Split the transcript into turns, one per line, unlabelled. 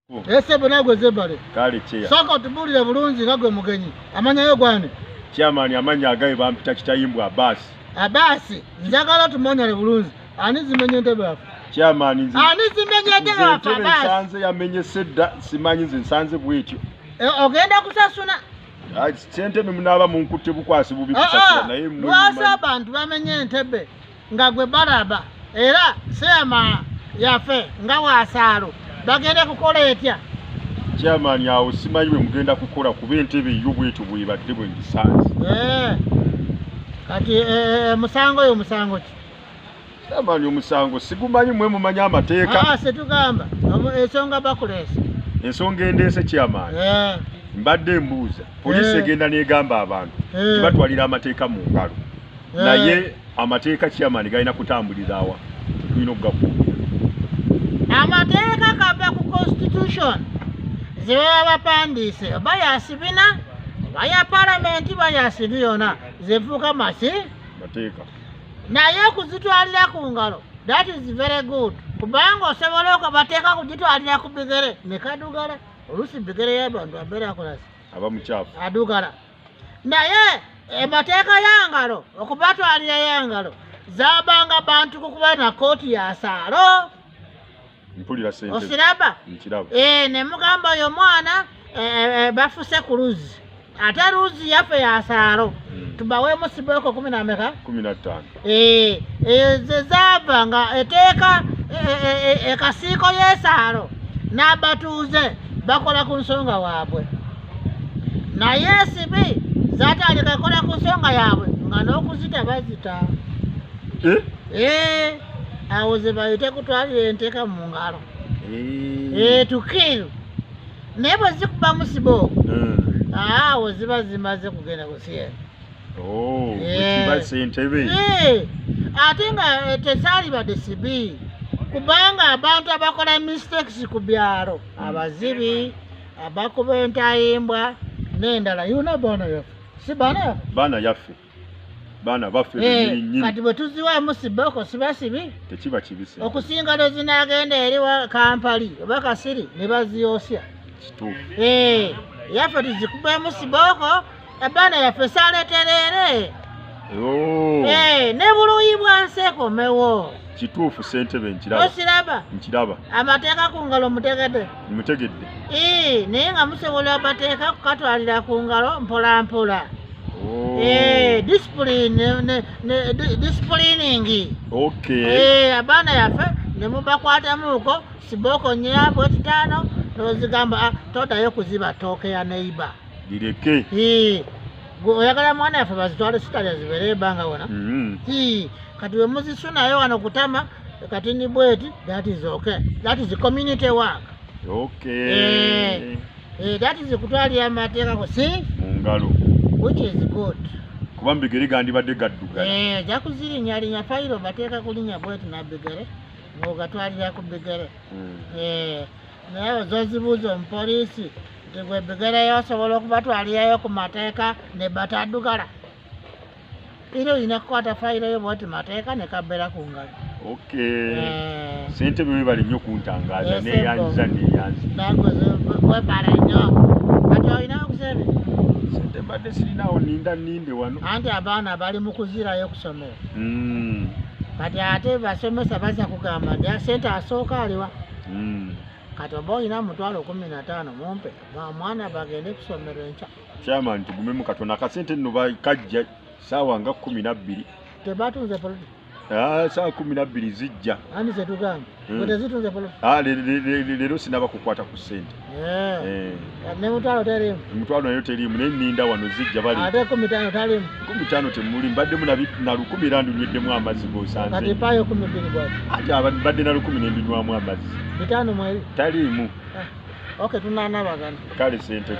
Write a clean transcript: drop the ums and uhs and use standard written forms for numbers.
Esebo nagwe zebale.
Kale cheya.
Soko tubulire bulungi nga gwe mugenyi. Amanyayo gwani?
Chairman amanya agaye bampita Kitayimbwa Abasi.
Abasi, njagala tumonyale bulungi. Ani zimenye entebe yaffe?
Chairman nze.
Ani zimenye entebe yaffe Abasi?
Nsanze yamenye sedda simanyi nze nsanze bwetyo.
Ogenda kusasuna.
Ssentebe munaaba munkutte bukwasi bubi kusasula naye
mwe. Lwaki abantu bamenye entebe nga gwe balaba era sema yaffe nga wasaalo bagenda kukola etya?
Chairman awo simanyi bwe mugenda kukola kuba entebe yo bwetyo bwebadde bwe ngisanze.
Kati musango yo musango ki?
Chairman omusango sigumanyi mwe mumanyi amateeka.
Situgamba ensonga bakuleese.
Ensonga endeese chairman. Mbadde mbuuza poliisi egenda n'egamba abantu tibatwalira amateeka mu ngalo. Naye amateeka chairman galina kutambulira awa tulina okugakuumira.
Amateeka kava ku constitution ze baba bapandiise oba ya sibina oba ya palamenti oba ya sibi yonna zefuuka masi
mateeka.
Naye okuzitwalira ku ngalo that is very good kubanga osobola okubateeka kugitwalira ku bigere ne kadugala. Oluusi bigere y'abantu abeera akolasi
aba mukyafu
adugala. Naye emateeka y'angalo okubatwalira y'angalo zabanga bantu kukuba na kooti ya saalo.
Mpulira ssente.
Osiraba?
Nkiraba.
Ne mugamba oyo mwana bafuse ku luzzi ate luzzi yaffe ya saalo. Tubaweemu sibooko 10
15.
Ze zaava nga eteeka ekasiiko y'esaalo n'abatuuze bakola ku nsonga waabwe. Naye esibi zatandika ekola ku nsonga yaabwe nga n'okuzita bazita. Awo ze bayite kutwalira enteeka mu ngalo. To kill. Naye bwe zikubamu sibooko awo ziba zimaze kugenda kusiya.
Bwe kiba ssentebe.
Ate nga tesaalibadde sibi kubanga abantu abakola mistakes ku byalo abazibi abakuba entayimbwa n'endala yuna baana yaffe si baana yaffe?
Baana yaffe. Baana baffe bennyini.
Kati bwe tuziwaamu sibooko siba sibi?
Tekiba kibi ssentebe.
Okusinga lwe zinaagenda eri Kampali oba Kasiri ne baziyosya.
Kituufu.
Yaffe tuzikubemu sibooko abaana yaffe saaleetereere. Ne buluyi bwa nsi ekomewo.
Kituufu ssentebe nkiraba.
Osiraba?
Nkiraba.
Amateeka ku ngalo mutegedde?
Mutegedde.
Naye nga musobola amateeka kukatwalira ku ngalo mpola mpola. Discipline disciplining.
Okay.
Abaana yaffe ne mubakwatamuuko sibooko nnya bwe 5 n'ozigamba toddayo kuziba ttooke ya neighbor.
Lireke.
Oyagala mwana yaffe bazitwale sitali zibeere ebbanga wona. Kati we muzisunayo wano kutama kati ni bweti that is okay. That is community work.
Okay.
That is kutwalira amateeka ku si
mu ngalo.
Which is good.
Kuba mbigere gandibadde gaddugala.
Ja kuzirinyalinya fayiro bateeka kulinnya bweti na bigere ng'ogatwalira ku bigere. Naye ozozibuuza omupoliisi nti gwe bigereyo osobola okubatwalirayo ku mateeka ne bataddugala. Era olina kukwata fayiro yo bwoti mateeka ne kabeera ku ngalo.
Okay. Ssentebe webale nnyo kuntangaaza neeyanziza neeyanziza.
Nagwe webale nnyo. Kati olinawo okusebe?
Ssente mbadde sirinaawo ninda nninde wano.
Anti abaana bali mu kuzirayo kusomero. Kati ate basomesa bazza kugamba nti ssente asooka aliwa. Kati oba olina 15,000 mumpe mwana bagende kusomero enkya.
Chairman tugumemu katono akasente nno kajja saawa nga 12.
Tebatunze poloti?
Saawa 12 zijja.
Ani zetugamba? Gwe tezitunze poloti?
Leero sinaba kukwata ku ssente.
Ne mutwalo teriimu?
Omutwalo nayo teriimu naye nninda wano zijja bali.
Ate 15 taliimu?
15 temuli mbaddemu na 10 era ndunyweddemu amazzi g'osanze.
Kati mpaayo 12 bw'ati.
Ate mbadde na 10 ne ndunywamu amazzi.
5 mweri?
Taliimu.
Okay, tunaanabagana.
Kale ssentebe.